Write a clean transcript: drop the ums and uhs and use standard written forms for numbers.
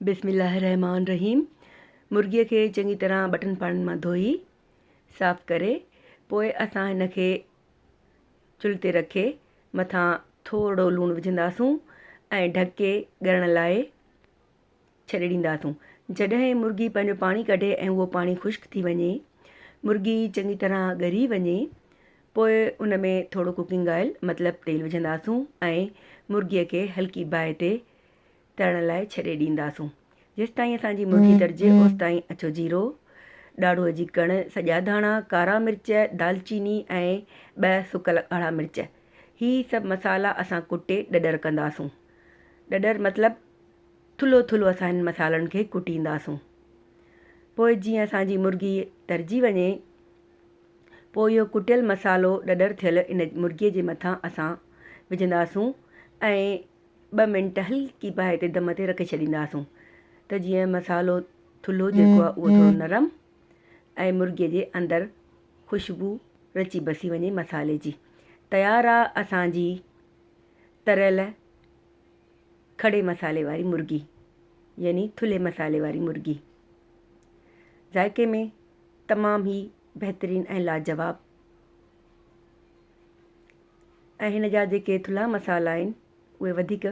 بسم الله الرحمٰن الرحيم مرغيء کي چڱي طرح ٻٽن پاڻين مان ڌوئي صاف ڪري پوء اسان هن کي چلهه تي رکي مٿان ٿورڙو لوڻ وجهنداسون ۽ ڍڪي ڳرڻ لاء ڇڏي ڏينداسون جڏهن مرغي پنهنجو پاڻي ڪڍي ۽ اهو پاڻي خشڪ ٿي وڃي مرغي چڱي طرح ڳري وڃي پوء ان ۾ ٿورو ڪوڪنگ آئل مطلب تيل وجهنداسون ۽ مرغيء کي هلڪي باهه تي ترڻ لاء ڇڏي ڏينداسون. جيستائين اسان جي مرغي ترجي اوستائين اڇو جيرو، ڏاڙهونء جي ڪڻ، سڄا ڌاڻا، ڪارا مرچ، دالچيني ۽ ٻه سڪل ڳاڙها مرچ. هي سڀ مصالحا اسان ڪٽي ڏڏر ڪنداسون. ڏڏر مطلب ٿلهو ٿلهو اسان هنن مصالحن کي ڪٽينداسون. پوء جيئن اسان جي مرغي ترجي وڃي پوء اهو ڪٽيل مصالحو ڏڏر ٿيل ان مرغي جي مٿان اسان وجهنداسون ۽ ٻه منٽ هلڪي باهه تي دم تي رکي ڇڏينداسون ته جيئن مصالحو ٿلهو جيڪو آهي اهو ٿورو نرم ۽ مرغي جي اندر خوشبو رچي بسي وڃي مصالحي جي. تيار آ اسان جي تريل کڙي مصالحي واري مرغي يعني ٿلهي مصالحي واري مرغي ذائقي ۾ تمام ئي بهترين ۽ لاجواب. ۽ هن جا جيڪي ٿلها مصالحا آهن اهي وڌيڪ